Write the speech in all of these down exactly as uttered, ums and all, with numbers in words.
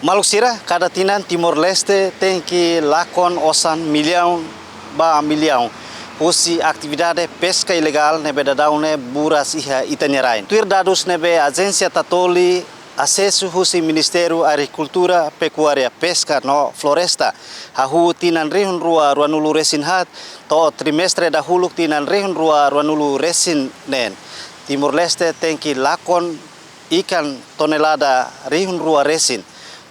Maluk sira, kada tinan Timor-Leste tenke lakon osan millaun ba millaun husi atividade peska ilegál ne'ebé daudaun ne'e buras iha ita-nia rain. Tuir dadus ne'ebé Ajénsia Tatoli asesu husi Ministériu Agrikultura, Pekuária, Peska no Floresta hahú tinan rihun rua ruanulu-resin-haat to'o trimestre dahuluk tinan rihun rua ruanulu-resin-neen, Timor-Leste tenke lakon ikan tonelada rihun rua resin.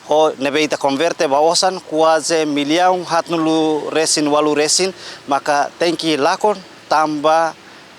Ho ne'ebé ita konverte ba osan kuaze millaun haatnulu-resin-ualu resin maka tenke lakon tanba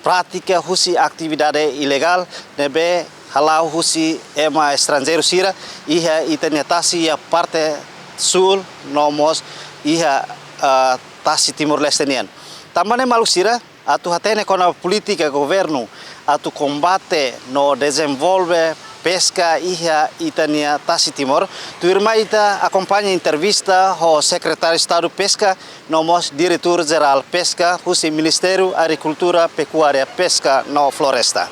prátika husi atividade ilegál ne'ebé hala'o husi ema estranjeiru sira iha ita-nia tasi iha parte súl no mós iha, ah, tasi Timor-Leste nian. Tanba ne'e maluk sira, atu hatene kona-ba polítika governu atu kombate no dezenvolve peska iha ita-nia tasi Timor, tuirmai ita akompaña entrevista ho Sekretáriu Estadu Peska no mós Diretór Jerál Peska husi Ministériu Agrikultura, Pekuária, Peska no Floresta.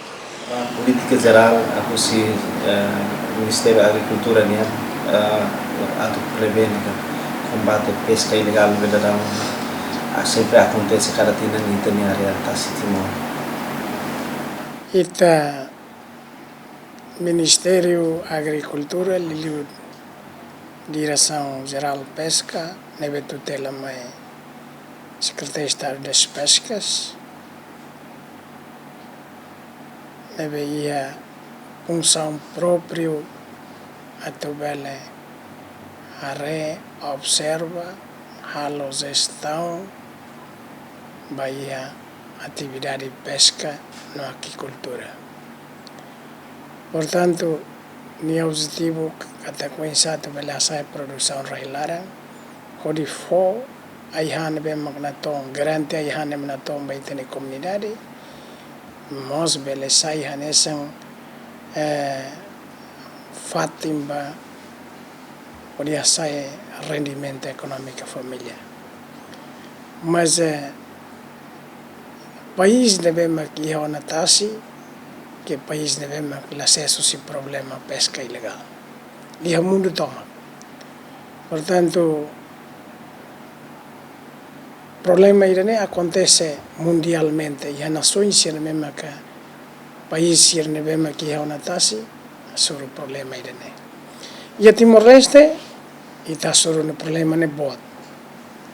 Ah, polítika jerál, ah, husi, eh, Ministériu Agrikultura nian, eh, atu prevene ka kombate peska ilegál ne'ebé daudaun, ah, sempre akontese kada tinan iha ita-nia área tasi Timor. Ita Ministériu Agrikultura, liuliu Diresaun Jerál Peska, ne'ebé tutela mai Sekretáriu Estadu das Peskas, ne'ebé iha funsaun própriu atu bele haree, observa, halo jestaun ba iha atividade peska no akikultura. Portantu, nia objetivu katak oinsá atu bele hasa'e produsaun rai-laran, hodi fó ai-han ne'ebé mak natoon, garante ai-han ne'ebé natoon ba ita-nia komunidade, mós bele sai hanesan, eh, fatin ba hodi hasa'e rendimentu ekonómiku família. Mas, eh, país ne'ebé mak iha ona tasi, ke país ne'ebé mak la asesu husi problema peska ilegál iha mundu tomak. Portantu, problema ida-ne'e akontese mundialmente, iha nasoens sira ne'ebé maka, país sira ne'ebé maka iha ona tasi, hasoru problema ida-ne'e. Iha Timor-Leste, ita hasoru ne'e problema ne'e boot,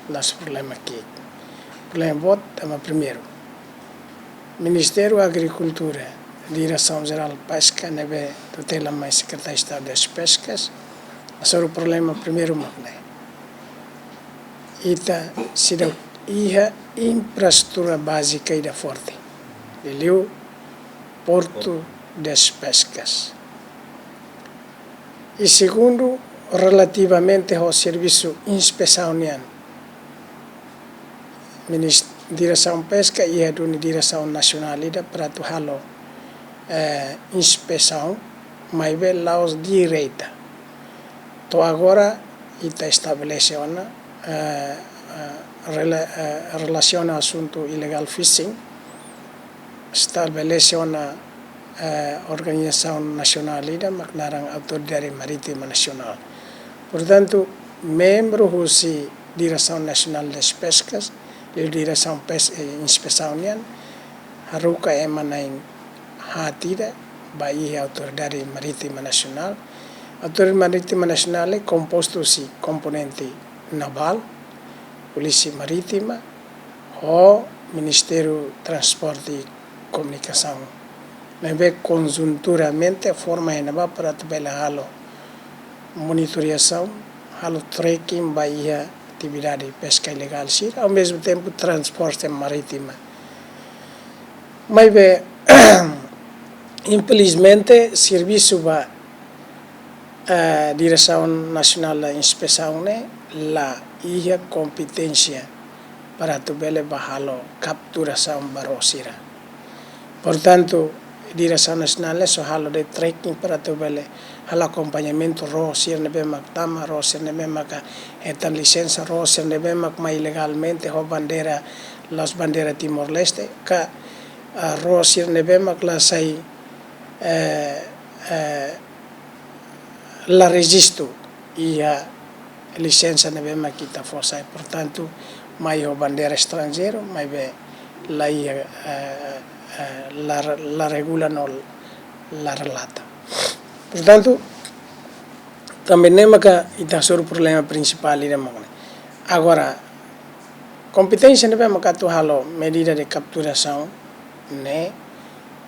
la'ós problema ki'ik. Problema boot, tanba primeiru, Ministériu Agrikultura, Diresaun Jerál Peska, ne'ebé tutela mai Sekretáriu Estadu das Peskas, hasoru problema primeiru mak ne'e. Ita seidauk iha infraestrutura bázika ida forte, liuliu Portu das Peskas. I segundu, relativamente ho servisu inspesaun nian, Minis-, Diresaun Peska iha duni diresaun nasionál ida para atu halo, eh, inspesaun, maibé la'ós direta. To'o agora ita estabelese ona, eh, eh, rela-, eh, relasiona asuntu illegal fishing, estabelese ona, eh, organizasaun nasionál ida mak naran Autoridade Marítima Nasionál. Portantu, membru husi Diresaun Nasionál das Peskas, liuliu Diresaun Pes-, eh, Inspesaun nian, haruka ema na'in haat ida ba iha Autoridade Marítima Nasionál. Autoridade Marítima Nasionál ne'e kompostu husi komponente navál, Polísia Marítima, ho Ministériu Transporte i Komunikasaun, ne'ebé konjunturamente forma iha ne'ebá para atu bele halo monitorizasaun, halo tracking ba iha atividade peska ilegál sira, ao mesmo tempo transporte marítima. Maibé, infelizmente, servisu ba, eh, Diresaun Nasionál Inspesaun ne'e la iha kompeténsia para atu bele bá halo kapturasaun ba ró sira. Portantu, Diresaun Nasionál ne'e só halo de'it tracking para atu bele halo akompañamentu ró sira ne'ebé mak tama, ró sira ne'ebé maka hetan lisensa, ró sira ne'ebé mak mai ilegalmente ho bandeira, la'ós bandeira Timor-Leste, ka, ah, ró sira ne'ebé mak la sai, eh, eh, la rejistu iha lisensa ne'ebé mak ita fó sai. Portantu, mai ho bandeira estranjeiru, maibé la iha, eh, eh, la, la regula no la relata. Portantu, tanba ne'e maka ita hasoru problema prinsipál ida mak ne'e. Agora, kompeténsia ne'ebé maka atu halo medida de kapturasaun ne'e,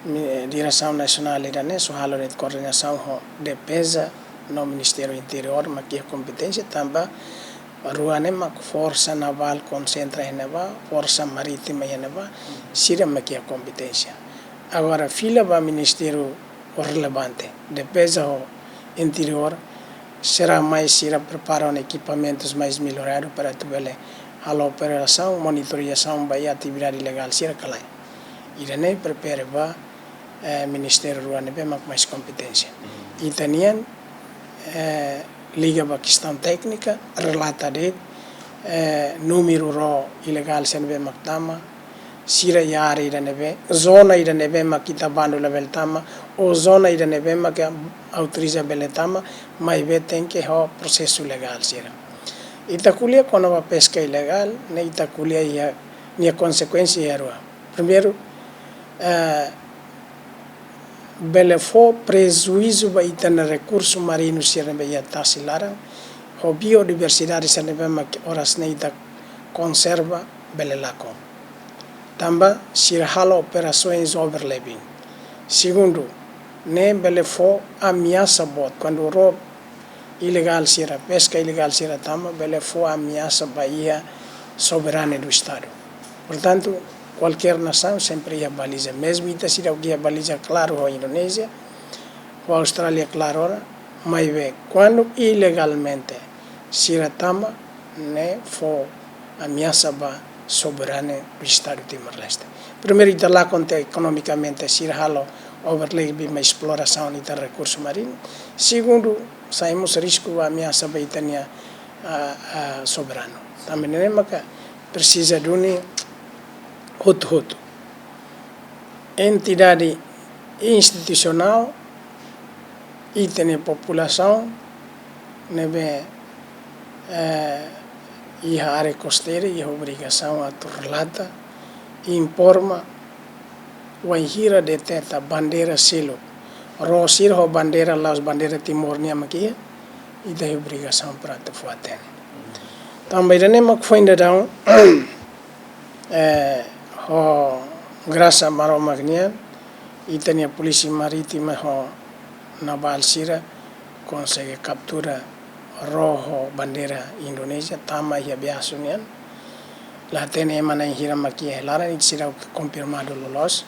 mi-, Diresaun Nasionál ida-ne'e só halo de'it koordenasaun ho Defeza no Ministériu Interiór mak iha kompeténsia, tanba rua ne'e mak Forsa Navál konsentra iha ne'ebá, Forsa Marítima iha ne'ebá, sira mak iha kompeténsia. Agora, fila ba ministériu relevante, Defeza ho Interiór, será mai sira prepara ekipamentus mais melloradu para atu bele halo operasaun, monitorizasaun ba iha atividade ilegál sira ka lae. Ida-ne'e prefere ba, eh, ministériu rua ne'ebé mak mais kompeténsia. Ita-nian, eh, liga ba kestaun téknika, relata de'it, eh, númeru ró ilegál sira ne'ebé mak tama, sira iha área ida ne'ebé, zona ida ne'ebé mak ita bandu labele tama, ou zona ida ne'ebé mak autoriza bele tama, maibé tenke ho prosesu legál sira. Ita ko'alia kona-ba peska ilegál, ne'e ita ko'alia iha, nia konsekuénsia iha rua. Primeiru, eh, bele fó prejuízu ba ita-nia rekursu marinu sira ne'ebé iha tasi laran, ho biodiversidade sira ne'ebé mak oras ne'e ita konserva bele lakon. Tanba sira halo operasoens overlapping. Segundu, ne'e bele fó ameasa boot, kuandu ró ilegál sira, peska ilegál sira tama, bele fó ameasa ba iha soberania do Estadu. Portantu, kualkér nasaun sempre iha baliza, mezmu ita seidauk iha baliza klaru ho Indonézia, ho Austrália klaru ona, maibé kuandu ilegalmente sira tama, ne'e fó ameasa ba soberania do Estadu Timor-Leste. Primeiru, ita lakon tiha ekonomikamente, sira halo overlapping ba esplorasaun ita rekursu marinu. Segundu, sai mós risku ba ameasa ba ita-nia, ah, ah, soberanu. Tanba ne'e maka presiza duni hotu-hotu. Entidade institusionál, ita-nia populasaun ne'ebé, eh, iha área kosteira iha obrigasaun atu relata, informa, wainhira deteta bandeira seluk, ró sira ho bandeira la'ós bandeira Timor nian mak iha, ita iha obrigasaun para atu fó-hatene. Tanba ida-ne'e mak foin daudaun, eh, ho grasa Maromak nian, ita-nia polísia marítima ho navál sira konsege kaptura ró ho bandeira Indonézia, tama iha Beasu nian. La hatene ema na'in hira mak iha laran, ita seidauk konfirmadu loloos,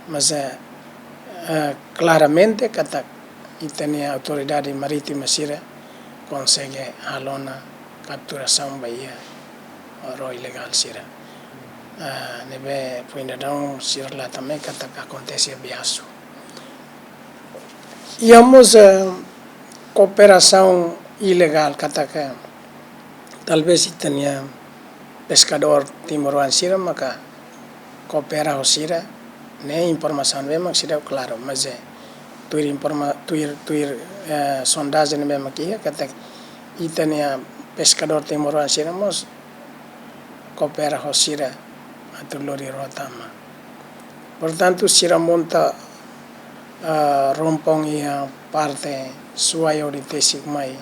mas, eh, eh, klaramente katak ita-nia autoridade marítima sira konsege halo ona kapturasaun ba iha ró ilegál sira. Ah, ne'ebé foin daudaun sira relata mai katak akontese iha Beasu. Iha mós, eh, kooperasaun ilegál katak, talvés ita-nia peskadór timoroan sira maka koopera ho sira, ne'e informasaun ne'ebé mak sira klaru, mas, eh, tuir informa-, tuir, tuir, eh, sondajen ne'ebé mak iha katak ita-nia peskadór timoroan sira mós koopera ho sira atu lori ró tama. Portantu, sira monta, ah, rompon iha parte Suai hodi tesik mai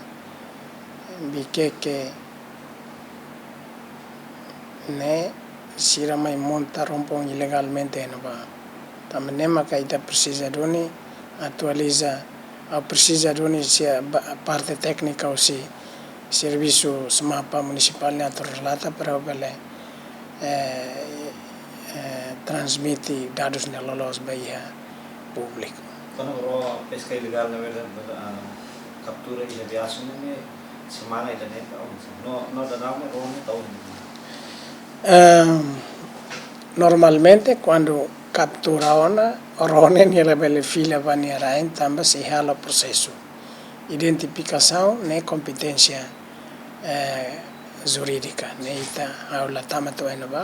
Vikeke ne'e, sira mai monta rompon ilegalmente iha ne'ebá. Tanba ne'e maka ita presiza duni atualiza, ah, presiza duni sira ba-, parte téknika husi servisu SMAPA munisipál nian atu relata para bele, eh, eh, transmite dadus ne'e loloos ba iha públiku. Kona-ba ró peska ilegál ne'ebé, ah, kaptura iha Beasu ne'e, semana ida-ne'e ka oinsá? No, no daudaun ne'e ró ne'e tau iha ne'ebé? Ehm, normalmente kuandu kaptura ona, ró ne'e nia labele fila ba nia rain tanba sei halo prosesu. Identifikasaun ne'e kompeténsia, eh, jurídika, ne'e ita, ha'u la tama to'o iha ne'ebá,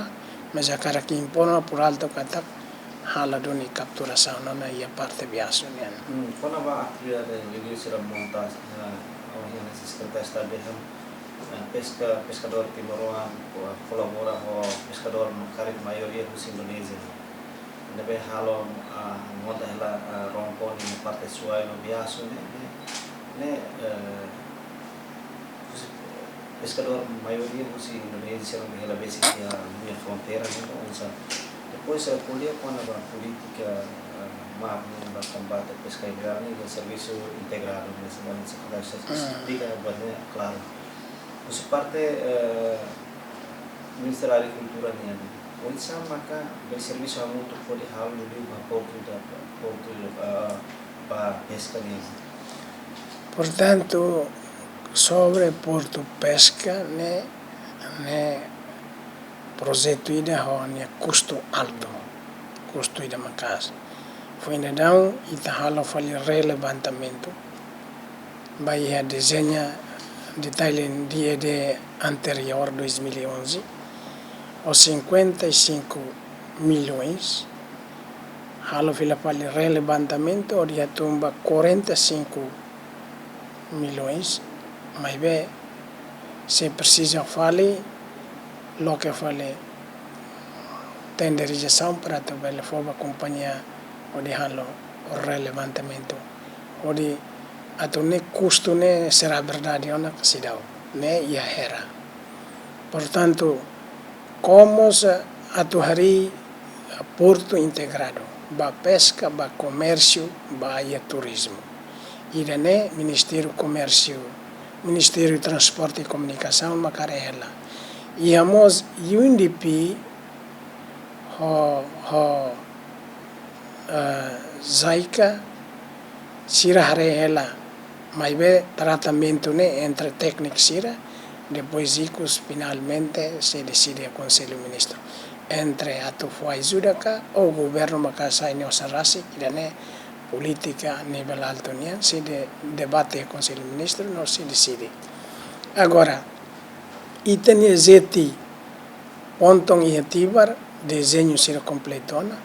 mas hakarak informa por alto katak halo duni kapturasaun ona iha parte Beasu nian. Hmm, kona-ba atividade ilegal sira monta, eh, Iha ne'e Sekretáriu Estadu dehan, eh, peska, peskadór timoroan, ko-, kolabora ho peskadór karik maioria husi Indonézia. Ne'ebé halo, ah, monta hela, ah, rompon iha parte Suai no Biasu ne'e, ne'e, ne'e, eh, husi, peskadór maioria husi Indonézia, sira ne'ebé hela besik iha liña fronteira ne'e, no oinsá. Depois, eh, ko'alia kona-ba polítika, eh, mar ne'e, ba kombate peska ilegál ne'e, iha servisu integradu ne'e, se bele se esplika buat ne'e klaru. Husi parte, eh, Ministériu Agrikultura nian, oinsá maka bele servisu hamutuk hodi halo liuliu ba portu ida, portu, eh, ba peska nian. Portantu, sobre portu peska ne'e, ne'e projetu ida ho nia kustu altu, kustu ida maka'as. Foin daudaun ita halo fali relevantamentu, ba iha dezeña detalle D E D anteriór, dois mil e onze, ho cinquenta e cinco milhões, halo fila fali relevantamentu hodi hatún ba quarenta e cinco milhões, maibé sei presiza fali, loke fali tenderizasaun para atu bele fó ba kompañia hodi halo relevantamentu, hodi atu nune'e kustu ne'e será verdade ona ka seidauk, ne'e iha hera. Portantu, komu se atu harii portu integradu, ba peska, ba komérsiu, ba iha turizmu. Ida-ne'e Ministériu Komérsiu, Ministériu Transporte e Komunikasaun mak haree hela. Iha mós U N D P ho, ho, eh, JICA, sira haree hela, maibé tratamentu ne'e entre tékniku sira, depois ikus finalmente sei deside iha Konsellu Ministru. Entre atu fó ajuda ka, ou governu mak hasai nia osan rasik, ida-ne'e polítika nivel altu nian, sei de-, debate iha Konsellu Ministru, no sei deside. Agora, ita-nia jeti ponton iha Tibar, dezeñu sira kompletu ona.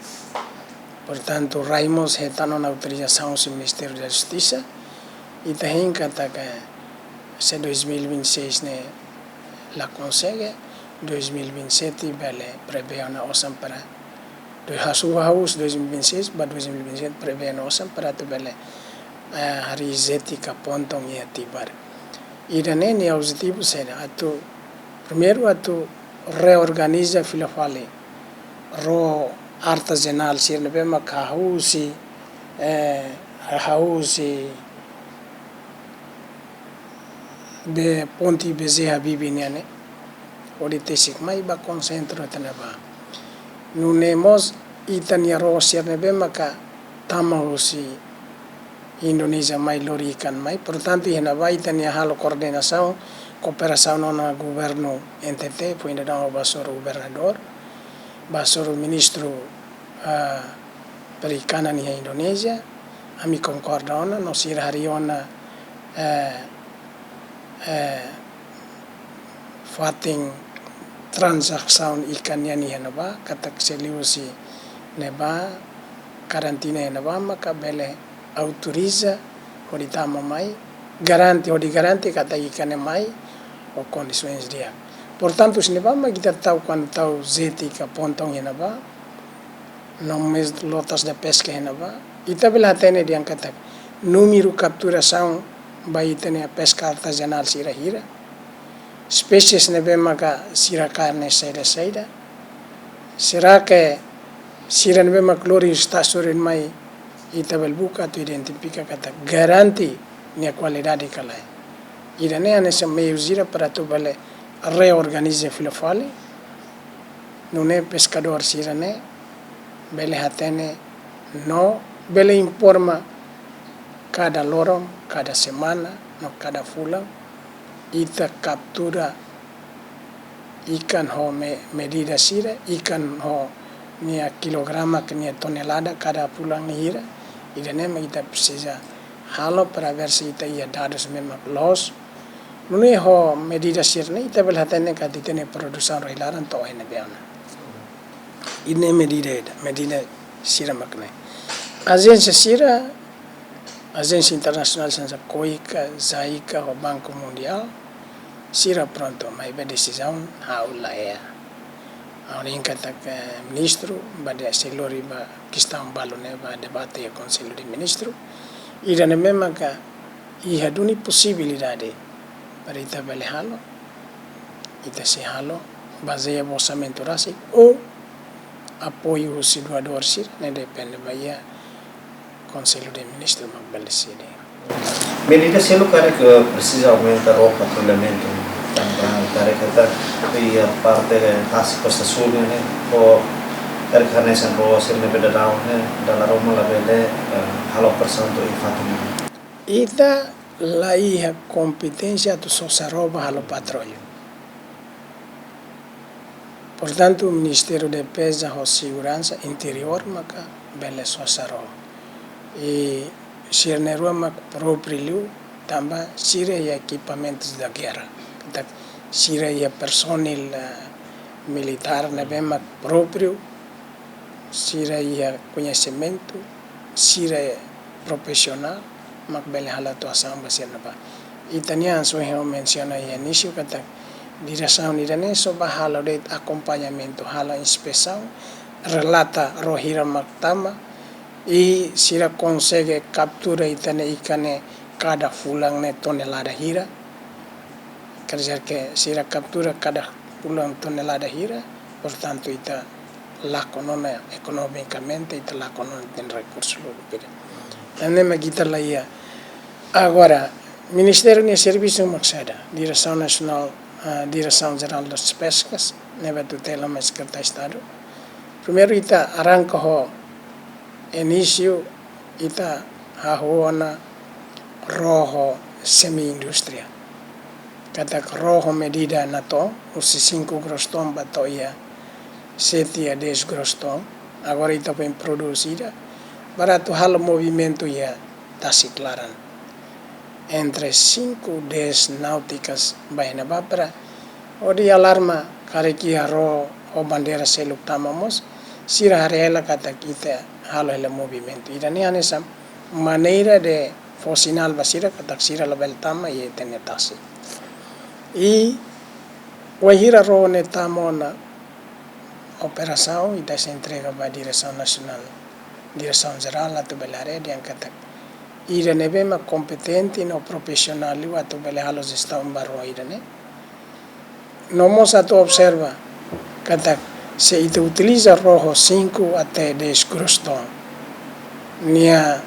Portantu, rai mós hetan ona autorizasaun husi Ministériu da Justisa. Ita hein katak se dois mil e vinte e seis ne'e la konsege, dois mil e vinte e sete bele prevee ona osan para, do hasu hahú dois mil e vinte e seis ba dois mil e vinte e sete prevee ona osan para atu bele, eh, harii jeti ka ponton iha Tibar. Ida-ne'e nia objetivu saida? Atu, primeiru atu reorganiza fila fali ró artezanál sira ne'ebé mak hahú husi, eh, hahú husi be ponte Bezerra Bibi nian ne'e, hodi tesik mai ba konsentru iha ne'ebá. Nune'e mós ita-nia ró sira ne'ebé maka tama husi Indonézia mai lori ikan mai. Portantu, iha ne'ebá ita-nia halo koordenasaun, kooperasaun ona governu N T T, foin daudaun ho ba hasoru governadór, ba hasoru ministru, ah, perikanan iha Indonézia, ami konkorda ona, no sira harii ona, eh, eh, fatin tranzasaun ikan nian iha ne'ebá, katak sei liuhusi ne'ebá, karantina iha ne'ebá, maka bele autoriza hodi tama mai, garante, hodi garante katak ikan ne'e mai ho kondisoens di'ak. Portantu, husi ne'ebá mak ita tau, kuandu tau jeti ka ponton iha ne'ebá, no mós lotas de peska iha ne'ebá, ita bele hatene dehan katak númeru kapturasaun ba ita-nia peska artezanál sira hira, espésies ne'ebé maka sira kaer ne'e saida-saida. Será que sira ne'ebé mak lori husi tasorin mai, ita bele buka atu identifika katak garante nia kualidade ka lae. Ida-ne'e hanesan meiu sira para atu bele reorganiza fila fali, nune'e peskadór sira-ne'e bele hatene no bele informa kada loron, kada semana, no kada fulan, ita kaptura ikan ho me-, medida sira, ikan ho nia kilograma ka nia tonelada kada fulan ne'e hira, ida-ne'e mak ita presiza halo para ver se ita iha dadus ne'ebé mak loos. Nune'e ho medida sira-ne'e ita bele hatene katak ita-nia produsaun rai-laran to'o iha ne'ebé ona. Ida-ne'e medida ida, medida sira mak ne'e. Ajénsia sira Ajénsia internasionál hanesan KOICA, JICA ho Banku Mundiál, sira prontu, maibé desizaun ha'u la iha. Ha'u hanoin katak ministru, ba de sei lori ba kestaun balu ne'e ba debate iha Konsellu de Ministru. Ida-ne'e memang ka iha duni posibilidade para ita bele halo, ita sei halo, bazeia ba orsamentu rasik, ou apoiu husi doadór sira, ne'e depende ba iha Konsellu de Ministru mak bele deside. Medida seluk karik presiza aumenta ró patrullamentu, tanba karik katak iha parte de tasi Costa Sul ne'e, ou karik hanesan ró sira ne'ebé dadaun ne'e, dala ruma labele, eh, halo operasaun to'o iha fatin ne'e. Ita la iha kompeténsia atu sosa ró ba halo patrullu. Portantu, Ministériu Defeza ho Seguransa Interiór maka bele sosa ró. I sira na'in-rua mak própriu liu, tanba sira iha ekipamentus da guerra. Katak sira iha personil, eh, militár ne'ebé mak própriu, sira iha koñesimentu, sira profisionál, mak bele halo atuasaun ba sira ne'ebá. Ita-nia, hanesan ha'u mensiona iha inísiu katak, diresaun ida-ne'e só ba halo de'it akompañamentu, halo inspesaun, relata ró hira mak tama, i sira konsege kaptura ita-nia ikan ne'e kada fulan ne'e tonelada hira. Quer dizer que sira kaptura kada fulan tonelada hira, portantu ita lakon ona ekonomikamente, ita lakon ona ita-nia rekursu lubuk ida. Ne'e mak ita la iha. Agora, Ministériu nia servisu mak saida, Diresaun Nasionál, ah, Diresaun Jerál das Peskas, ne'ebé tutela mai Sekretáriu Estadu. Primeiru ita arranka ho inísiu ita hahú ona ró ho semi-indústria. Katak ró ho medida natoon, husi cinco gross ton ba to'o iha sete a dez gross ton. Agora ita foin prodús ida, para atu halo movimentu iha tasi klaran. Entre cinco, dez náuticas ba iha ne'ebá para hodi alarma karik iha ró ho bandeira seluk tama mós, sira haree hela katak ita halo hela movimentu. Ida-ne'e hanesan maneira de fó sinál ba sira katak sira labele tama iha ita-nia tasi. I wainhira ró ne'e tama ona operasaun, ita sei entrega ba Diresaun Nasionál, Diresaun Jerál atu bele haree dehan katak ida ne'ebé mak kompetente no profisionál liu atu bele halo jestaun ba ró ida-ne'e. No mós atu observa katak se ita utiliza ró ho cinco até dez gross ton, nia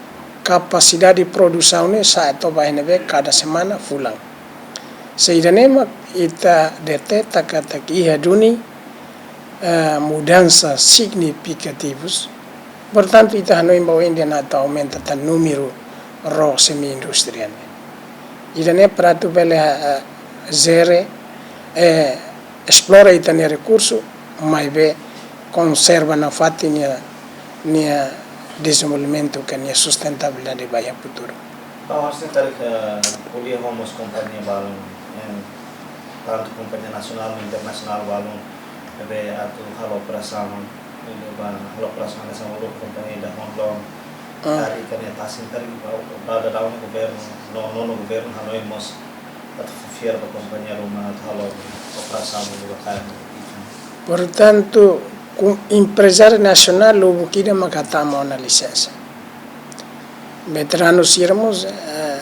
kapasidade produsaun ne'e sa'e to'o ba iha ne'ebé kada semana, fulan. Se ida-ne'e mak ita deteta katak iha duni, eh, mudansa signifikativus. Portantu, ita hanoin ba oin dehan atu aumenta tan númeru ró semi-indústria ne'e. Ida-ne'e para atu bele, eh, jere, eh, esplora ita-nia rekursu, maibé konserva nafatin nia, nia dezenvolvimentu ka nia sustentabilidade ba iha futuru. Ba orsida karik ko'alia ho mós kompañia balun, eh, tantu kompañia nasionál no internasionál balun, ne'ebé atu halo operasaun, ne'ebé ba halo operasaun hanesan uluk kompañia ida Hong Long, Ah. Karik ita-nia tasi karik ba, ba dadaun governu, no, no, no governu hanoin mós atu fiar ba kompañia ruma atu halo operasaun ne'ebé ba karik. Portantu, ku emprezáriu nasionál lubuk ida maka hatama ona lisensa. Veteranu sira mós, eh,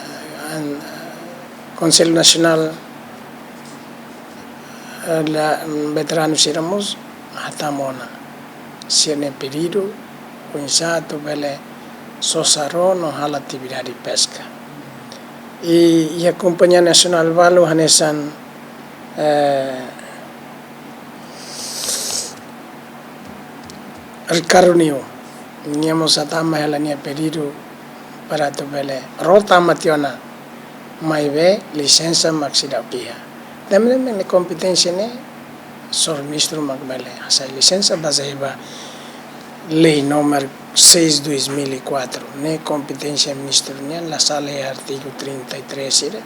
an-, Konsellu Nasionál, eh, la, veteranu sira mós hatama ona sira-nia pedidu, oinsá atu bele sosa ró no halo atividade peska. I, iha kompañia nasionál balu hanesan, eh, Ricardo Neo, nia mós hatama hela nia pedidu para atu bele ró tama tiha ona, maibé lisensa mak seidauk iha. Tanba ne'e nia kompeténsia ne'e, señór ministru mak bele hasai lisensa bazeia ba lei númeru seis dois mil e quatro, ne'e kompeténsia ministru nian, la sala iha artigu trinta e três ida,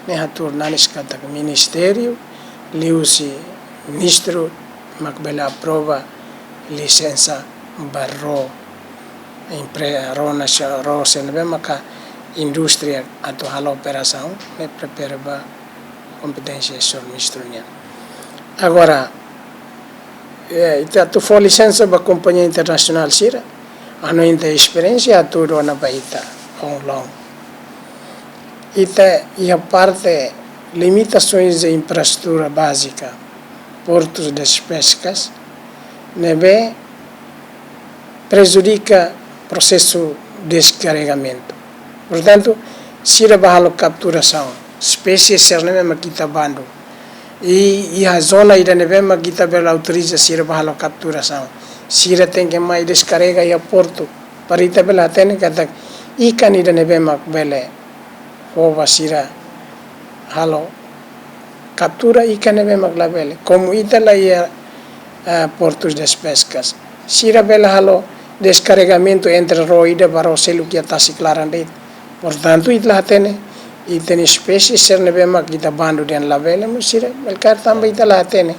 ne'e hatuur nanis katak ministériu, liuhusi ministru mak bele aprova lisensa ba ró, empre-, ró nasio-, ró sira ne'ebé maka indústria atu halo operasaun, ne'e prepara ba kompeténsia señór ministru nian. Agora, eh, ita atu fó lisensa ba kompañia internasionál sira, ha'u hanoin ita esperiénsia atu dona ba ita, ohin loron. Ita iha parte limitações de infraestrutura básica, portos das pescas, ne'ebé prejudika prosesu deskarregamentu. Portantu, sira bá halo kapturasaun, espésie sira-ne'e mak ita bandu. I, iha zona ida ne'ebé mak ita bele autoriza sira bá halo kapturasaun. Sira tenke mai deskarrega iha portu. Para ita bele hatene katak ikan ida ne'ebé mak bele fó ba sira halo kaptura ikan ne'ebé mak labele. Komu ita la iha, eh, portos das pescas, sira bele halo deskarregamentu entre ró ida ba ró seluk iha tasi klaran de'it. Portantu, ita la hatene, ita-nia espésie sira ne'ebé mak ita bandu dehan labele, mós sira bele kaer tanba ita la hatene.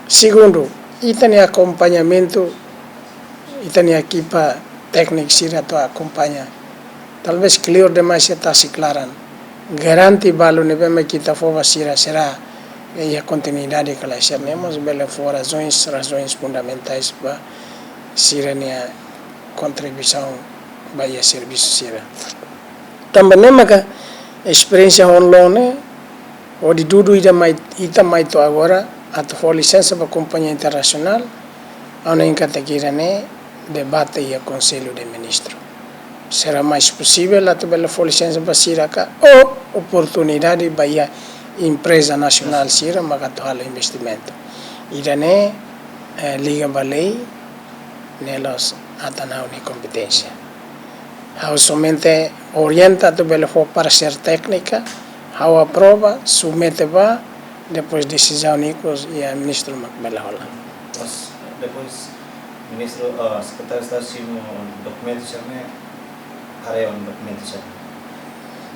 Segundu, ita-nia akompañamentu, ita-nia ekipa téknika sira atu akompaña. Talvés kleur demais iha tasi klaran. Garante balu ne'ebé mak ita fó ba sira, sira iha kontinuidade ka lae, sira-ne'e mós bele fó razoens, razoens fundamentais ba sira-nia kontribuisaun ba iha servisu sira. Tanba ne'e maka esperiénsia ohin loron ne'e, hodi dudu ida mai, ita mai to'o agora, atu fó lisensa ba kompañia internasionál, ha'u hanoin katak ida-ne'e debate iha Konsellu de Ministru. Será mais posivel atu bele fó lisensa ba sira ka, ou oportunidade ba iha empreza nasionál sira maka atu halo investimentu. Ida-ne'e, eh, liga ba lei, ne'e la'ós ita-nia kompeténsia. Ha'u somente orienta atu bele fó paresér téknika, ha'u aprova, submete ba, depois desizaun ikus iha ministru mak bele hola. Mas depois ministru, ah, sekretáriu Estadu simu dokumentu sira-ne'e, haree ona dokumentu sira-ne'e.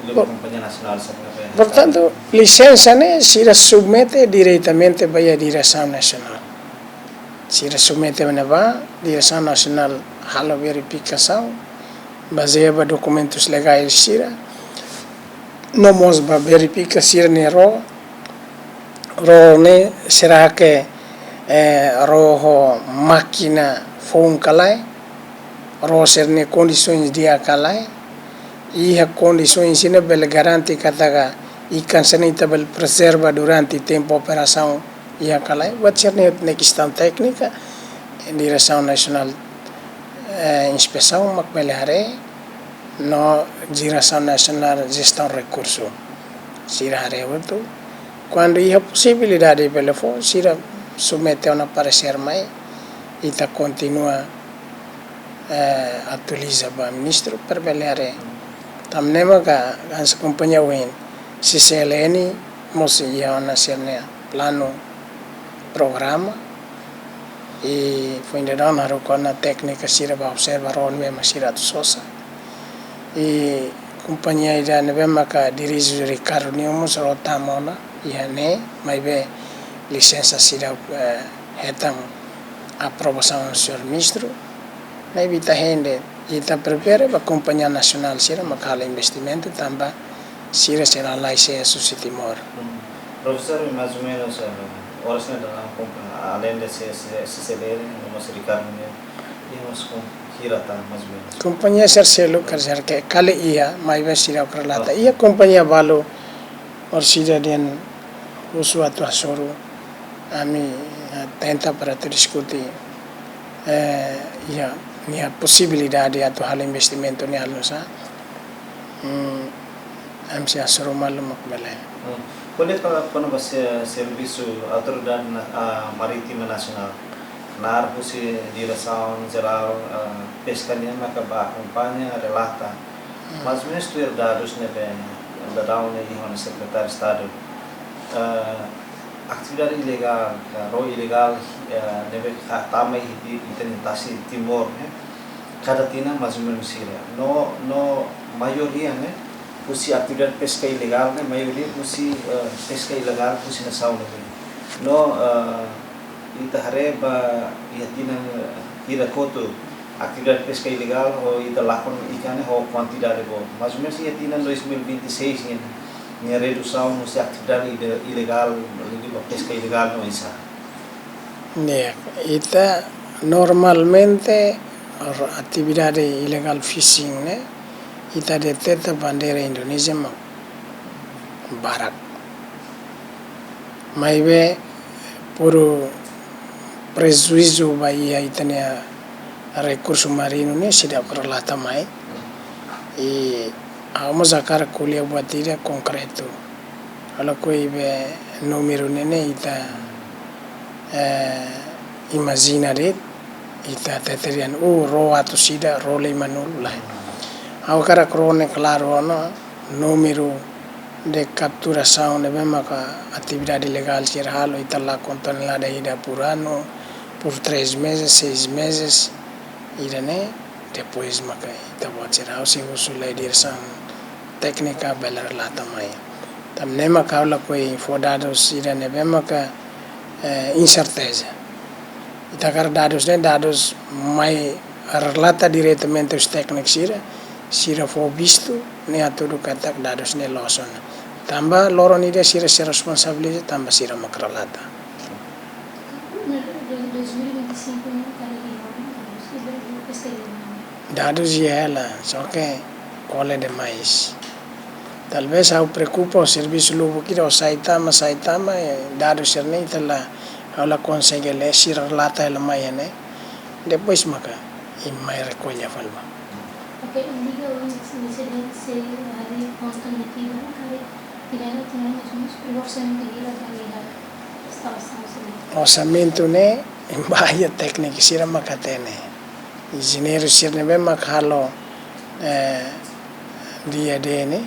Iha Por- kompañia nasionál sira-ne'e. Portantu, lisensa ne'e sira submete diretamente ba iha diresaun nasionál. Sira submete ona ba diresaun nasionál halo verifikasaun, bazeia ba dokumentus legais sira, no mós ba verifika sira-nia ró, ró ne'e será que, eh, ró ho mákina foun ka lae, ró sira-nia kondisoens di'ak ka lae, iha kondisoens sira-ne'e bele garante katak ikan sira-ne'e ita bele prezerva durante tempu operasaun iha ka lae, buat sira-ne'e ne'e kestaun téknika, Diresaun Nasionál, eh, Inspesaun mak bele haree, no Diresaun Nasionál Jestaun Rekursu. Sira haree hotu. Kuandu iha posibilidade bele fó, sira submete ona paresér mai, ita kontinua, eh, atualiza ba ministru para bele haree. Tanba ne'e maka hanesan kompañia ohin, C C L N, mós iha ona sira-nia planu, programa, i foin daudaun haruka ona téknika sira ba observa ró ne'ebé mak sira atu sosa. I kompañia ida ne'ebé maka dirije Ricardo nian mós ró tama ona iha ne'e, maibé lisensa sira, eh, hetan aprovasaun señór ministru. Ne'ebé ita hein de'it, ita prepara ba kompañia nasionál sira maka halo investimentu tanba sira sei lalais iha Susi Timor. Hmm. Profesór, mais ou menos, eh, oras ne'e daudaun kompa-, além de C-, C-, C C L N, no mós Ricardo nian, iha mós kom-, hira tan, mais ou menos? Kompañia sira seluk, quer dizer que kali iha, maibé sira relata. Ah. Iha kompañia balu, orsida dehan husu atu hasoru, ami, eh, tenta para atu diskute, eh, iha, iha posibilidade atu halo investimentu ne'e halo nusá. Hmm, ami sei hasoru malu mak bele. Hmm. Ko'alia kona-ba se-, servisu Autoridade Na-, ah, Marítima Nasionál. Knaar husi Diresaun Jerál, ah, Peska nian maka bá akompaña, relata. Hmm. Mais ou menos tuir dadus ne'ebé daudaun ne'e iha ona Sekretáriu Estadu. Ah, atividade ilegál, ka ró ilegál, eh, ne'ebé ka tama iha ita-nia tasi Timor ne'e, kada tinan mais ou menos hira. No, no maioria ne'e, husi atividade peska ilegál ne'e, maioria husi, eh, peska ilegál husi nasaun ne'ebé. No, eh, ita haree ba iha tinan, eh, hira kotuk, Atividade peska ilegál ho ita lakon ikan ne'e ho kuantidade boot. Mais ou menus iha tinan dois mil e vinte e seis nian, nia redusaun husi atividade ile-, ilegál, liuliu ba peska ilegál no oinsá? Ne'e, ita normalmente r-, atividade ilegál fishing ne'e, ita deteta bandeira Indonézia mak barak. Maibé, por prejuízu ba iha ita-nia rekursu marínu ne'e seidauk relata mai. I ha'u mós hakarak ko'alia buat ida konkretu. Ha'u lakohi be númeru ne'e ne'e ita, eh, imajina de'it, ita hatete dehan, uh, ró atus ida, ró limanulu, lae. Ha'u hakarak ró ne'e klaru ona, númeru de kapturasaun ne'ebé maka atividade ilegál sira halo, ita lakon tonelada ida por ano, por três meses, seis meses, ida-ne'e, depois maka ita-boot sira, ha'u sei husu lai diresaun téknika bele relata mai. Tanba ne'e maka ha'u lakohi fó dadus ida ne'ebé maka, eh, inserteza. Ita hakarak dadus ne'e, dadus mai relata diretamente husi tékniku sira, sira fó vistu, ne'e hatudu katak dadus ne'e loos ona. Tanba loron ida sira sei responsabiliza, tanba sira mak relata. Dadus iha hela, só ke kole demais. Talvés ha'u preokupa ho servisu lubuk ida, ho sai tama, sai tama, eh, dadus sira-ne'e ita la, ha'u la konsege lee, sira relata hela mai iha ne'e. Depois maka imi mai rekolla fali ba. Oke, liga un insidente se hari konta ni kira, kare, kira, kira, mais ou menus, orsamentu kira, kira, instalasaun sira. Orsamentu ne'e, imi bá iha tékniku sira mak hatene. Enjeñeiru sira ne'ebé mak halo, eh, D A D ne'e,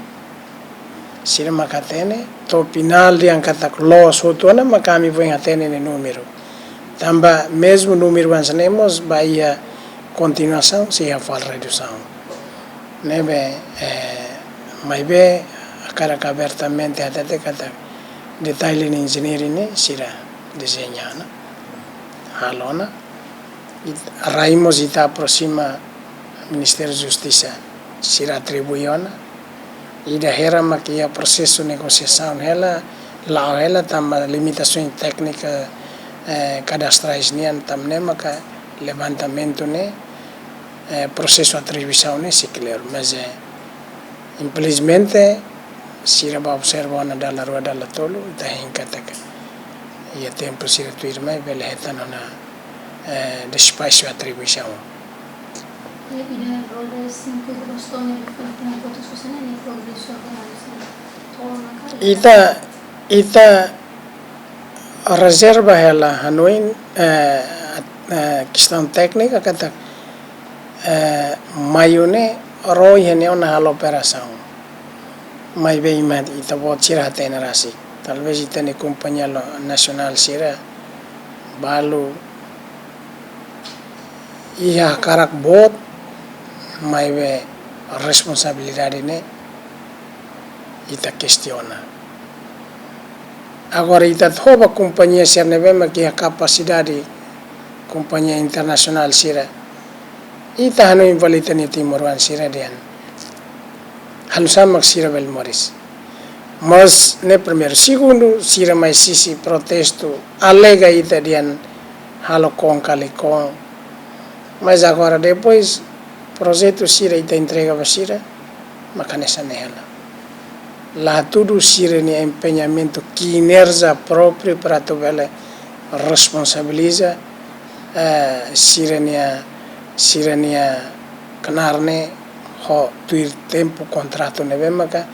sira mak hatene, to'o finál dehan katak loos hotu ona, mak ami foin hatene nia númeru. Tanba mezmu númeru hanesan ne'e mós ba iha kontinuasaun sei iha fali redusaun. Ne'ebé, eh, maibé hakarak abertamente hatete katak detalle ne'e enjeñeiru ne'e sira dezeña ona, halo ona. It-, rai mós ita aproxima Ministériu Justisa, sira atribui ona. Ida hira mak iha prosesu negosiasaun hela, la'o hela tanba limitasaun téknika, eh, kadastrais nian, tanba ne'e maka levantamentu ne'e, eh, prosesu atribuisaun ne'e sei kleur, mas, eh, infelizmente, sira bá observa ona dala rua, dala tolu, ita hein katak iha tempu sira tuirmai bele hetan ona, eh, despaxu atribuisaun. Ita, ita rezerva hela hanoin, eh, eh, kestaun téknika katak, eh, Maiu ne'e ró iha ne'e ona halo operasaun. Maibé imi, ita-boot sira hatene rasik. Talvés ita-nia kompañia lo-, nasionál sira balu iha hakarak boot, maibé responsabilidade ne'e ita kestiona. Agora ita toba kompañia sira ne'ebé mak iha kapasidade, kompañia internasionál sira. Ita hanoin fali ita-nia timoroan sira dehan, halo sama sira bele moris. Mas ne'e primeiru, segundu, sira mai sisi protestu, alega ita dehan halo kon kali kon. Mas agora depois projetu sira ita entrega ba sira, mak hanesan ne'e hela. La hatudu sira-nia empeñamentu, kinerja própriu para atu bele responsabiliza, eh, sira-nia, sira-nia knaar ne'e ho tuir tempu kontratu ne'ebé maka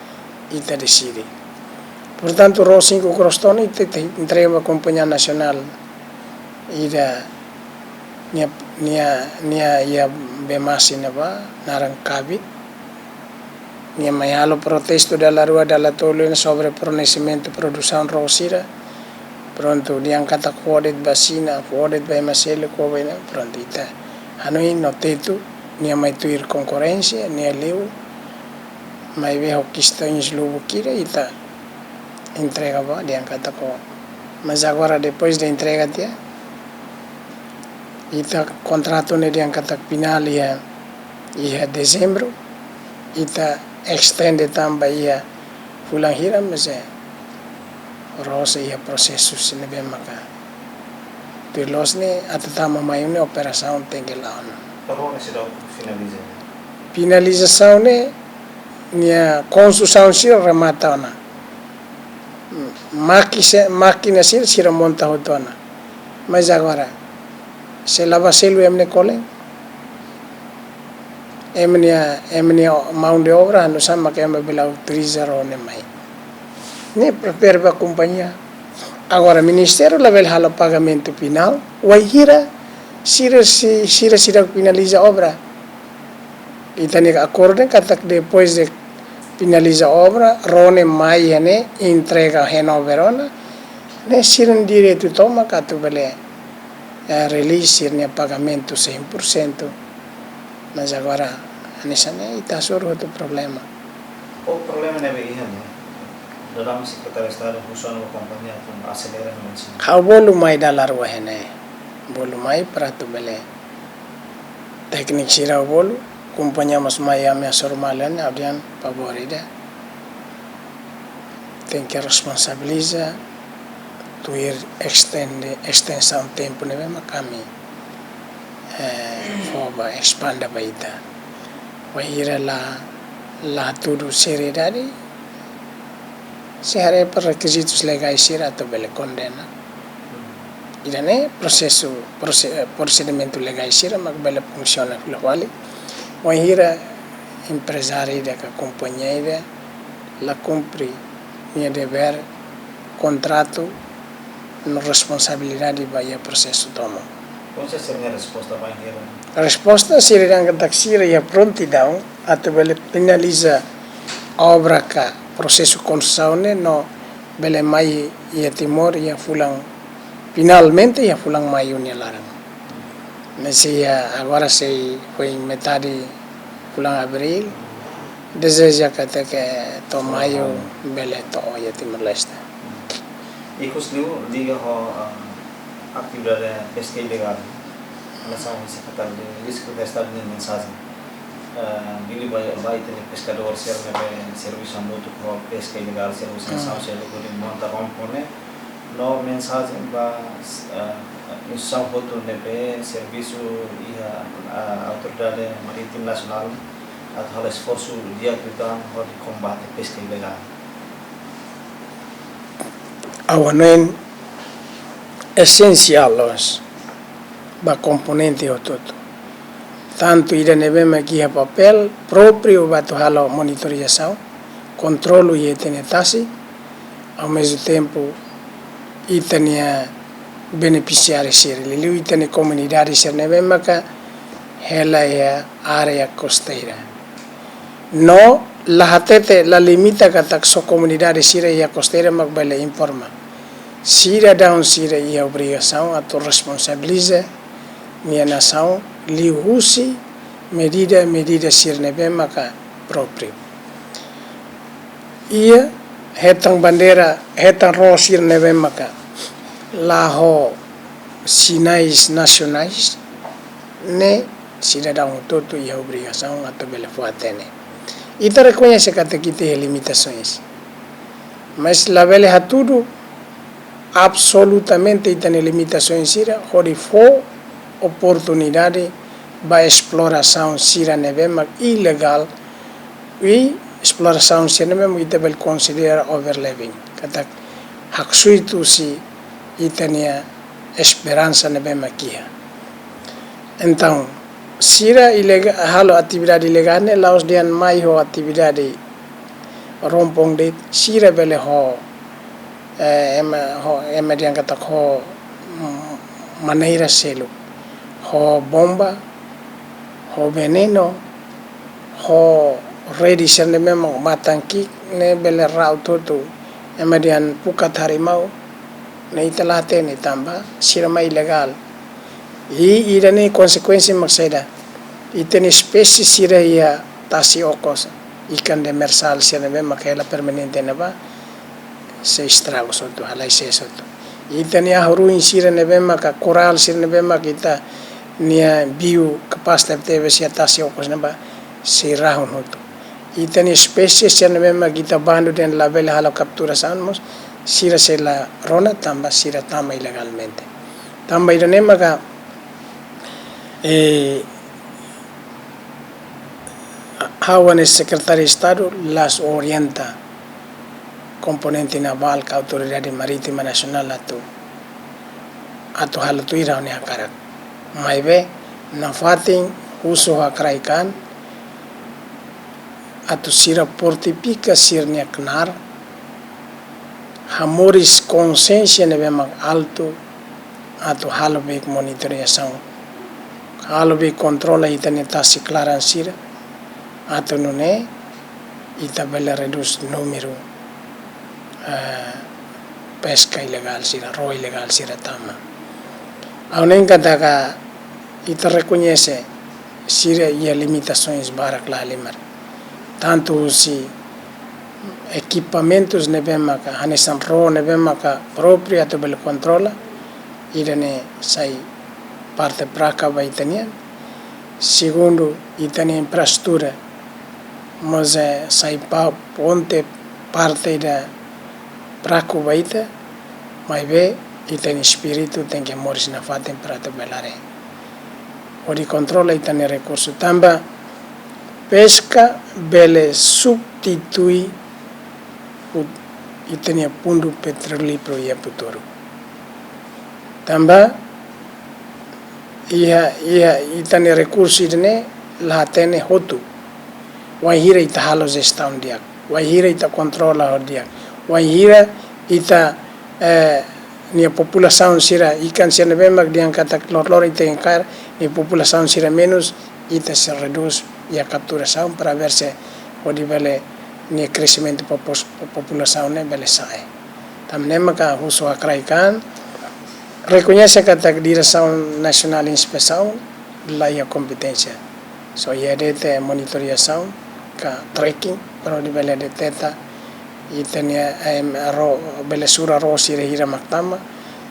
ita deside. Portantu, ró cinco groston ita, ita entrega ba kompañia nasionál ida nia, nia, nia iha bee-masin ne'ebá, naran Kabit. Nia mai halo protestu dala rua, dala tolu ne'e sobre fornesimentu produsaun ró sira. Prontu, dehan katak fó de'it ba Xina, fó de'it ba ema seluk, fó ba ne'e, prontu, ita hanoin no tetu, nia mai tuir konkorrénsia, nia liu, maibé ho kestaun lubuk ida, ita entrega ba, dehan katak ó. Mas agora, depois de entrega tiha, Ita kontratu ne'e dehan katak finál iha, iha dezembru, ita estende tan ba iha fulan hira, mas la'ós iha prosesu sira ne'ebé maka tuir loos ne'e atu tama mai ne'e operasaun tenke la'o ona. Para ne'e seidauk finaliza? Finalizasaun ne'e nia konstrusaun sira remata ona. Máki-, mákina sira, sira monta hotu ona. Mas agora, se la ba selu ema ne'e kolen? Ema nia, ema nia mão de obra, oinsá mak ema bele autoriza ró ne'e mai? Ne'e prepara ba kompañia. Agora, ministériu labele halo pagamentu finál, wainhira sira, si-, sira seidauk finaliza obra. Ita-nia akordu katak depois de finaliza obra, ró ne'e mai iha ne'e, entrega handover ona, ne'e sira-nia direitu tomak atu bele, eh, release sira-nia pagamentu cem por cento. Mas agora, hanesan ne'e, ita hasoru hotu problema. O problema ne'ebé iha ne'e, daudaun Sekretáriu Estadu husu ona ba kompañia atu aselera ne'e, sin. Ha'u bolu mai dala rua iha ne'e. Bolu mai para atu bele tékniku sira bolu, kompañia mós mai, ami hasoru malan, ha'u dehan favór ida. Tenke responsabiliza, tuir estende, estensaun tempu ne'ebé mak ami, eh, fó ba, espanda ba ita. Wainhira la, la hatudu seriedade, sei haree ba rekizitus legais sira atu bele kondena. Ida-ne'e prosesu, prose-, prosedimentu legais sira mak bele funsiona fila fali. Wainhira emprezáriu ida ka kompañia ida la kumpre nia devér kontratu no responsabilidade ba iha prosesu tomak. Kuandu sira-nia resposta ba hira? Resposta sira dehan katak sira iha prontidaun atu bele finaliza obra ka prosesu konstrusaun ne'e no bele mai iha Timor iha fulan, finalmente iha fulan Maiu nia laran. Mas iha agora sei foin metade fulan Abríl, dezeja katak to'o Maiu bele to'o iha Timor-Leste. Ikus liu liga ho, ah, atividade peska ilegál. Hanesan Sekretáriu de, Sekretáriu Estadu nia mensajen. Ah, liuliu ba, ba ita-nia peskadór sira ne'ebé servisu hamutuk ho peska ilegál, servisu, hmm, hanesan sira hodi monta rompo ne'e. No mensajen ba, ah, instituisaun hotu ne'ebé servisu iha, ah, Autoridade Marítima Nasionál atu halo esforsu di'ak liután hodi kombate peska ilegál. Ha'u hanoin esensiál loos ba komponente hotu-hotu. Tantu ida ne'ebé mak iha papél própriu ba atu halo monitorizasaun, kontrolu iha ita-nia tasi, ao mesmo tempo ita-nia benefisiáriu sira, liuliu ita-nia komunidade sira ne'ebé maka hela iha área kosteira. No la hatete, la limita katak só komunidade sira iha kosteira mak bele informa. Sidadaun sira iha obrigasaun atu responsabiliza nia nasaun liuhusi medida, medida sira ne'ebé maka própriu. Iha hetan bandeira, hetan ró sira ne'ebé maka la ho sinais nasionais, ne'e sidadaun hotu-hotu iha obrigasaun atu bele fó-hatene. Ita rekoñese katak ita iha limitasoens. Mas labele hatudu absolutamente ita-nia limitasoens sira hodi fó oportunidade ba esplorasaun sira ne'ebé mak ilegál, i esplorasaun sira ne'ebé mak ita bele konsidera overleving, katak haksoit husi ita-nia esperansa ne'ebé mak iha. Entaun, sira ilega-, halo atividade ilegál ne'e la'ós dehan mai ho atividade rompong de'it, sira bele ho, eh, ema, ho, ema dehan katak ho, mm, maneira seluk. Ho bomba, ho venenu, ho rede sira ne'ebé mak matan ki'ik ne'e bele ra'ut hotu, ema dehan pukat harimau, ne'e ita la hatene tanba sira mai ilegál. I ida-ne'e konsekuénsia mak saida? Ita-nia espésie sira iha tasi okos, ikan demersal sira ne'ebé mak hela permanente ne'ebá, sei estraga hotu, halai sees hotu. Ita-nia ahu-ruin sira ne'ebé maka korál sira ne'ebé maka ita nia biu kapás tebetebes iha tasi okos ne'ebá sei rahun hotu. Ita-nia espésie sira ne'ebé mak ita bandu dehan labele halo kapturasaun mós, sira sei la rona tanba sira tama ilegalmente. Tanba ida-ne'e maka, eh, ha'u hanesan Sekretáriu Estadu la'ós orienta Komponente Navál ka Autoridade Marítima Nasionál atu, atu halo tuir ha'u-nia hakarak. Maibé, nafatin husu ho hakarak an atu sira fortifika sira-nia knaar, hamoris konsiénsia ne'ebé mak altu, atu halo beik monitorizasaun, halo beik kontrola ita-nia tasi klaran sira, atu nune'e ita bele redús númeru, eh, peska ilegál sira, ró ilegál sira tama. Ha'u hanoin katak ita rekoñese sira iha limitasoens barak lahalimar. Tantu husi ekipamentus ne'ebé maka, hanesan ró ne'ebé maka própriu atu bele kontrola, ida-ne'e sai parte fraku ba ita-nian. Segundu, ita-nia infraestrutura mós, eh, sai pa-, ponte parte ida fraku ba ita, maibé ita-nia espíritu tenke moris nafatin para atu bele haree hodi kontrola ita-nia rekursu. Tanba peska bele substitui ut-, ita-nia fundu petrolíferu iha futuru. Tanba iha, iha ita-nia rekursu ida-ne'e la hatene hotu. Wainhira ita halo jestaun di'ak, wainhira ita kontrola ho di'ak, wainhira ita, eh, nia populasaun sira, ikan sira ne'ebé mak dehan katak loroloron ita enkar, nia populasaun sira menus, ita sei redús iha kapturasaun para ver se hodi bele nia kresimentu popos-, populasaun ne'e bele sa'e. Tanba ne'e maka husu hakarak an, rekoñese katak Diresaun Nasionál Inspesaun la iha kompeténsia. Só iha de'it monitorizasaun ka tracking, para hodi bele deteta ita-nia, em, ró, bele sura ró sira hira mak tama,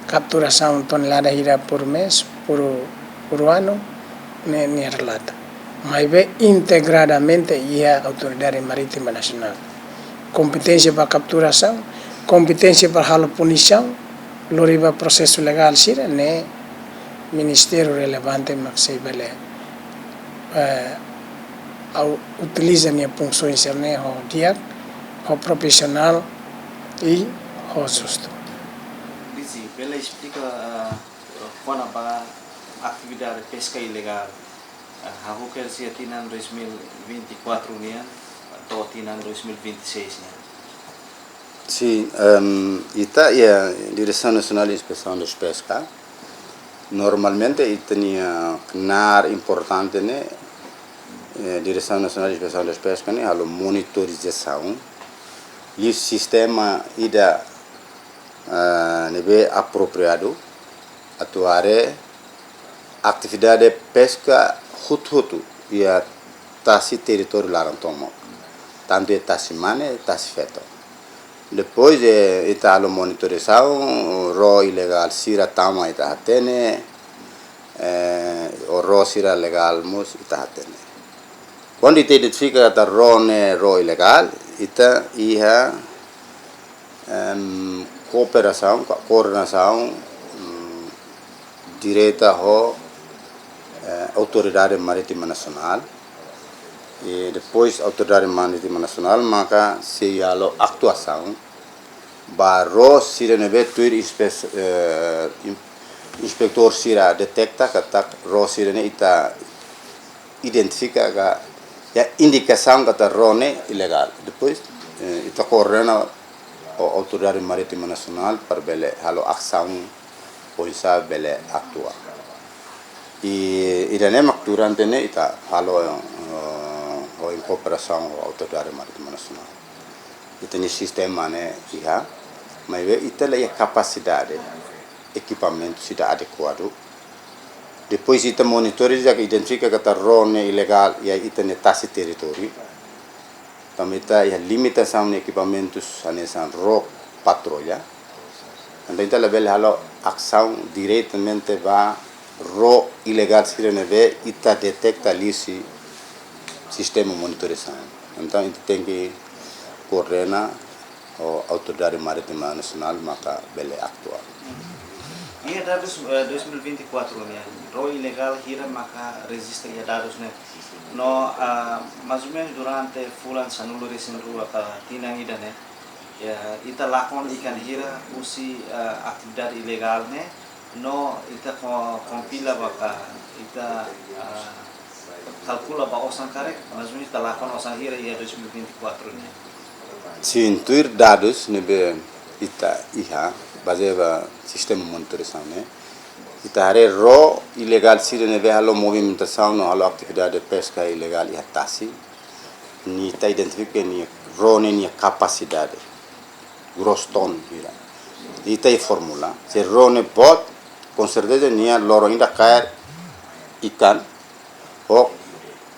kapturasaun tonelada hira por mês, por, por ano, ne'e, ne'e relata. Maibé integradamente iha Autoridade Marítima Nasionál. Kompeténsia ba kapturasaun, kompeténsia ba halo punisaun, lori ba prosesu legál sira, ne'e ministériu relevante mak sei bele, eh, au-, utiliza nia funsaun sira-ne'e ho di'ak, ho profisionál i ho justu. Lisi, bele esplika, eh, kona-ba atividade peska ilegál, eh, hahú kedas iha tinan dois mil vinte e quatro nian, to'o tinan dois mil vinte e seis nian? Sin, em, ita iha Diresaun Nasionál Inspesaun das Peskas. Normalmente ita-nia knaar importante ne'e, eh, Diresaun Nasionál Inspesaun das Peskas ne'e halo monitorizasaun. Liu sistema ida, eh, ne'ebé apropriadu atu haree atividade peska hotu-hotu iha tasi territóriu laran tomak. Tantu iha tasi mane, tasi feto. Depois, eh, ita halo monitorizasaun, ró ilegál sira tama ita hatene, eh, ou ró sira legál mós ita hatene. Kuandu ita identifika katak ró ne'e ró ilegál, ita iha, em, kooperasaun, ko-, koordenasaun, mm, direta ho, eh, Autoridade Marítima Nasionál. I depois Autoridade Marítima Nasionál maka sei halo atuasaun ba ró sira ne'ebé tuir inspes-, eh, in-, inspetór sira deteta katak ró sira-ne'e ita identifika ka iha indikasaun katak ró ne'e ilegál. Depois, eh, ita koordena ho Autoridade Marítima Nasionál para bele halo asaun oinsá bele atua. I, ida-ne'e mak durante ne'e ita halo, eh, ho kooperasaun ho Autoridade Marítima Nasionál. Ita-nia sistema ne'e iha, maibé ita la iha kapasidade, ekipamentu sira adekuadu. Depois ita monitoriza ka identifika katak ró ne'e ilegál iha ita-nia tasi territóriu. Tanba ita iha limitasaun nia ekipamentus hanesan ró patrulla. Entaun ita labele halo asaun diretamente ba ró ilegál sira ne'ebé ita deteta liuhusi sistema monitorizasaun. Entaun, ita tenke koordena ho Autoridade Marítima Nasionál maka bele atua. Iha dadus, eh, dois mil e vinte e quatro nian, ró ilegál hira maka rejista iha dadus ne'e? No, ah, mais ou menos durante fulan sanulu-resin-rua ka tinan ida-ne'e, ya, ita lakon ikan hira husi, ah, atividade ilegál ne'e, no ita ko-, kompila ba ka ita, ah, kalkula ba osan karik, mais ou menos ita lakon osan hira iha dois mil e vinte e quatro nian? Sin, tuir dadus ne'ebé ita iha, bazeia ba sistema monitorizasaun ne'e, ita haree ró ilegál sira ne'ebé halo movimentasaun no halo atividade peska ilegál iha tasi, ita identifika nia ró ne'e nia kapasidade, gross ton hira. Ita iha fórmula, se ró ne'e boot, konserteza nia loron ida kaer ikan ho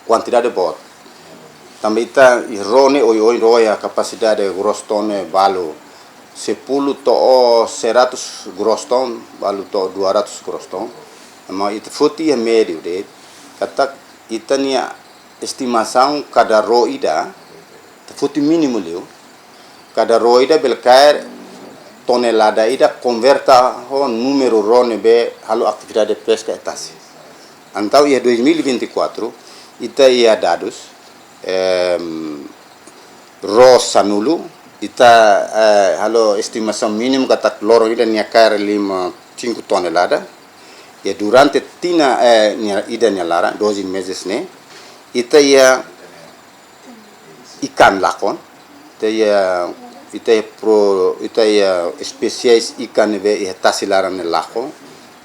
kuantidade boot. Tanba ita iha ró ne'e oioin ró iha kapasidade gross ton ne'e balu sepuluh to'o seratus gross ton, balu to'o dua ratus gross ton. Ema ita foti iha médiu de'it, katak ita-nia estimasaun kada ró ida, ita foti mínimu liu, kada ró ida bele kaer tonelada ida konverte ho númeru ró ne'ebé halo atividade peska iha tasi. Entaun, iha dois mil e vinte e quatro, ita iha dadus, em, ró sanulu, ita, eh, halo estimasaun mínimu katak loron ida nia kaer lima, cinco tonelada. Ya, durante tinan, eh, nia, ida nia laran, doze meses ne'e, ita iha ikan lakon, ita iha, ita iha pro-, ita iha espésies ikan ne'ebé iha tasi laran ne'e lakon,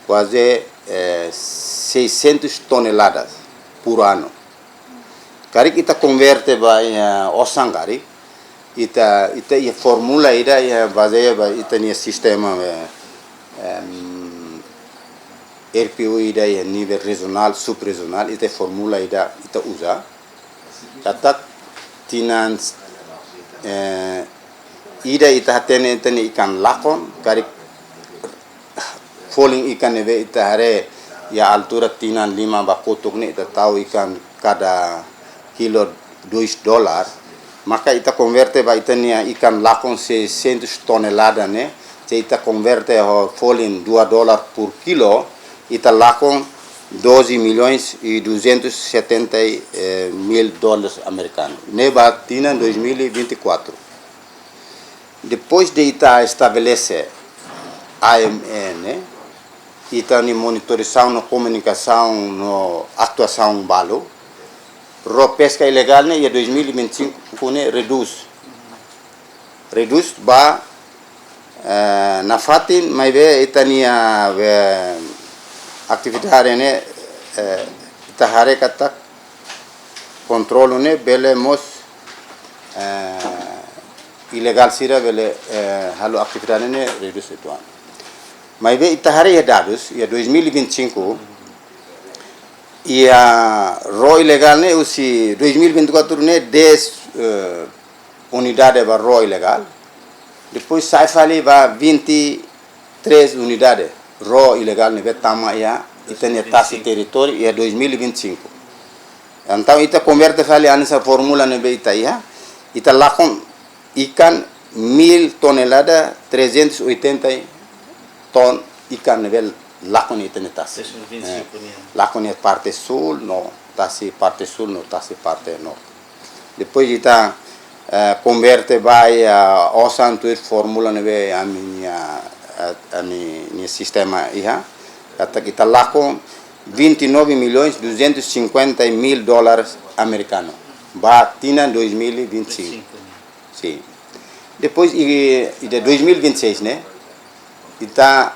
kuaze, eh, seiscentas toneladas por ano. Karik ita konverte ba iha osan karik, ita, ita iha fórmula ida, iha bazeia ba ita-nia sistema, eh, em, R P U ida iha nivel rejionál, sub-rejionál, ita fórmula ida ita uza. Katak tinan, eh, ida ita hatene, hatene ikan lakon, karik folin ikan ne'ebé ita haree iha altura tinan lima ba kotuk ne'e ita tau ikan kada kilo dois dólar, maka ita konverte ba ita-nia ikan lakon seiscentas tonelada ne'e, se ita konverte ho folin dua dólar por kilo, ita lakon doze milhões e duzentos e setenta, eh, mil dólares americanos. Ne'e ba tinan dois mil e vinte e quatro. Depois de ita estabelese A M N, ita-nia monitorizasaun no komunikasaun no atuasaun balu, ró peska ilegál ne'e iha dois mil e vinte e cinco ne'e redús. Redús ba, eh, nafatin, maibé ita-nia, eh, atividade ne'e, eh, ita haree katak kontrolu ne'e bele mós, eh, ilegál sira bele, eh, halo atividade ne'e redús uitoan. Maibé ita haree iha dadus, iha dois mil e vinte e cinco, iha ró ilegál ne'e husi dois mil e vinte e quatro ne'e dez, eh, unidade ba ró ilegál. Depois sai fali ba vinte e três unidade ró ilegál ne'ebé tama iha ita-nia tasi territóriu iha dois mil e vinte e cinco. Entaun, ita konverte fali hanesan fórmula ne'ebé ita iha, ita lakon ikan mil tonelada trezentos e oitenta ton ikan ne'ebé lakon iha ita-nia tasi. Dois mil e vinte e cinco nian. Eh, lakon iha parte súl no tasi parte súl no tasi parte norte. Depois ita, eh, konverte ba iha osan tuir fórmula ne'ebé ami-nia, eh, ami-nia sistema iha, katak ita lakon vinte e nove milhões duzentos e cinquenta mil dólares americanos ba tinan dois mil e vinte e cinco. Vinte e cinco, né? Sin. Depois, i, iha dois mil e vinte e seis, ne'e, ita,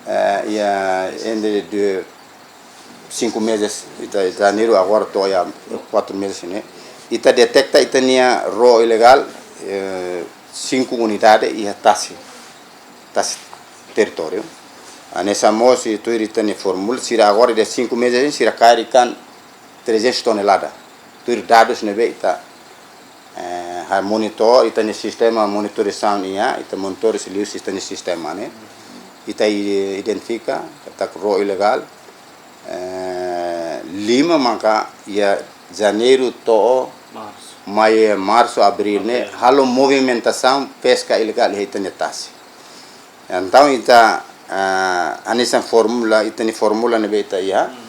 eh, iha, entre de cinco meses, ita, ita, janeiru agora to'o iha quatro meses, ne'e, ita deteta ita-nia ró ilegál, eh, cinco unidade iha tasi, tasi territóriu. Hanesan mós, se tuir ita-nia fórmula, sira agora de cinco meses, sira kaer ikan trezentos tonelada. Tuir dadus ne'ebé ita, eh, halo monitor, ita-nia sistema monitorizasaun iha, ita monitor liuhusi ita-nia sistema ne'e. Ita i-, identifika katak ró ilegál, eh, lima maka iha Janeiru to'o Marsu. Mai, Marsu, Abríl ne'e, Abríl, halo movimentasaun peska ilegál iha ita-nia tasi. Entaun ita, eh, hanesan fórmula, ita-nia fórmula ne'ebé ita iha. Mhm.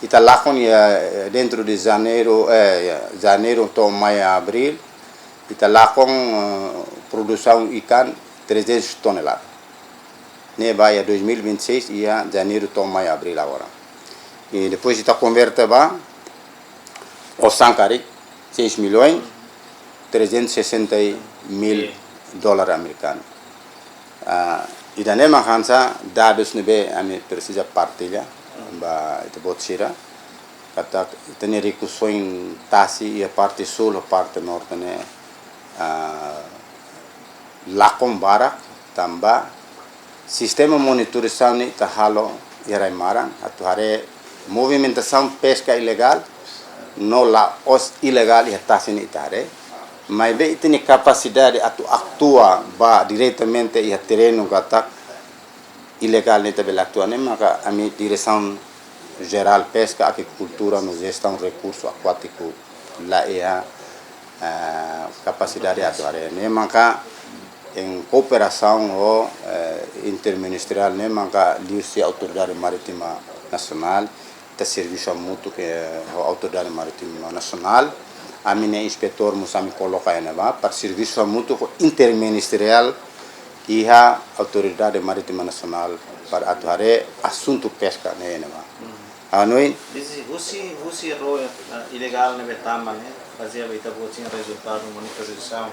Ita lakon iha, eh, dentro de Janeiru, eh, iha Janeiru to'o Mai, Abríl, ita lakon, eh, produsaun ikan trezentos tonelada. Ne'e ba iha dois mil e vinte e seis, iha Janeiru to'o Mai, Abríl agora. I depois ita konverte ba osan karik seis milhões trezentos e sessenta mil dólar amerikanu. Ah, ida-ne'e mak hanesan dadus ne'ebé ami presiza partilla ba ita-boot sira. Katak ita-nia rikusoin tasi iha parte súl, parte norte ne'e, ah, lakon barak, tanba sistema monitorizasaun ne'e ita halo iha rai-maran, atu haree movimentasaun peska ilegál no la'ós ilegál iha tasi ne'e ita haree. Maibé ita-nia kapasidade atu atua ba diretamente iha terrenu katak ilegál ne'e ita bele atua ne'e maka ami Diresaun Jerál Peska, Akikultura no Jestaun Rekursu Akuátiku la iha, eh, kapasidade atu haree. Ne'e maka em kooperasaun ho, eh, interministeriál ne'e maka liuhusi Autoridade Marítima Nasionál, ita servisu hamutuk ho Autoridade Marítima Nasionál. Ami-nia inspetór mós ami koloka iha ne'ebá para servisu hamutuk ho interministeriál iha Autoridade Marítima Nasionál para atu haree asuntu peska ne'e iha ne'ebá. Ha'u hanoin. Husi, husi, husi ró, eh, ilegál ne'ebé tama ne'e, bazeia ba ita-boot sira-nia rezultadu monitorizasaun,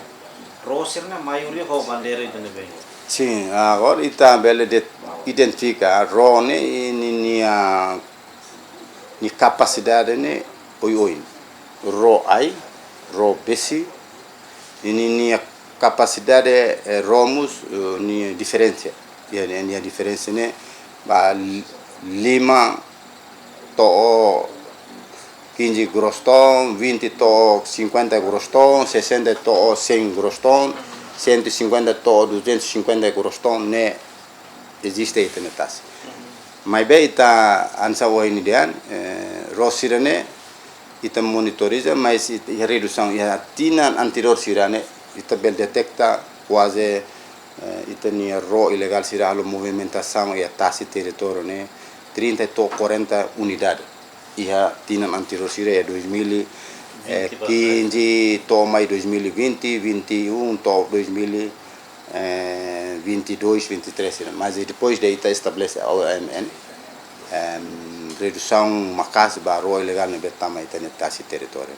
ró sira-ne'e maioria ho bandeira ida-ne'ebé? Sin, agora ita bele de-, identifika ró ne'e ninia, nia kapasidade ne'e oioin. Ró ai, ró besi, i ninia kapasidade, eh, ró mós, eh, nia diferensa. Iha, iha, iha diferensa ne'e ba li-, lima to'o quinze gross ton, vinte to'o cinquenta gross ton, sessenta to'o cem gross ton, cento e cinquenta to'o duzentos e cinquenta gross ton ne'e eziste iha ita-nia tasi. Maibé ita hanesan ohin dehan, eh, ró sira-ne'e ita monitoriza, mas it-, iha redusaun iha tinan anteriór sira-ne'e ita bele deteta kuaze, eh, ita-nia ró ilegál sira halo movimentasaun iha tasi territóriu ne'e trinta to'o quarenta unidade. Iha tinan anteriór sira iha dois mil e quinze to'o mai dois mil e vinte, vinte e um to'o dois mil e vinte e dois, vinte e três sira. Mas depois de ita estabelese a O M N, em, redusaun maka'as ba ró ilegál ne'ebé tama ita-nia tasi territóriu.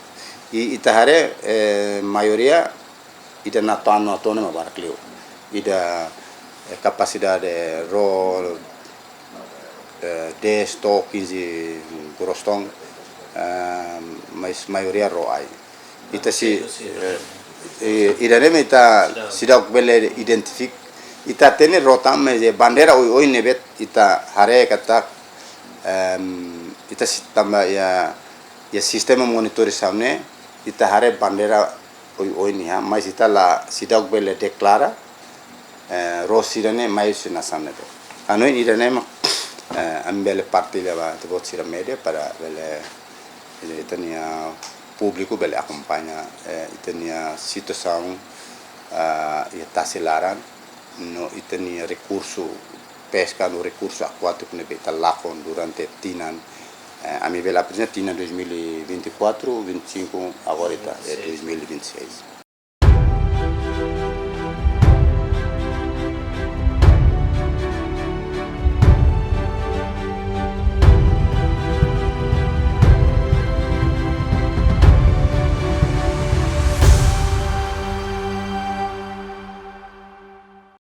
I ita haree, eh, maioria ida natoan-natoan ne'e mak barak liu. Ida, eh, kapasidade ró, eh, dez to'o quinze gross ton, eh, mas maioria ró ai. Ita sei, eh, eh, ida-ne'e mak ita seidauk bele identifika. Ita hatene ró tama, mas iha bandeira oioin ne'ebé ita haree katak, em, ita sei tanba iha, iha sistema monitorizasaun ne'e, ita haree bandeira oioin iha, mas ita la seidauk bele deklara, eh, ró sira-ne'e mai husi nasaun ne'ebé. Ha'u hanoin ida-ne'e mak, eh, ami bele partilla ba ita-boot sira média para bele, eh, ita-nia públiku bele akompaña, eh, ita-nia situasaun, ah, iha tasi laran, no ita-nia rekursu peska no rekursu akuátiku ne'ebé ita lakon durante tinan, eh, ami bele aprezenta tinan dois mil e vinte e quatro, vinte e cinco, agora ita, eh, dois mil e vinte e seis.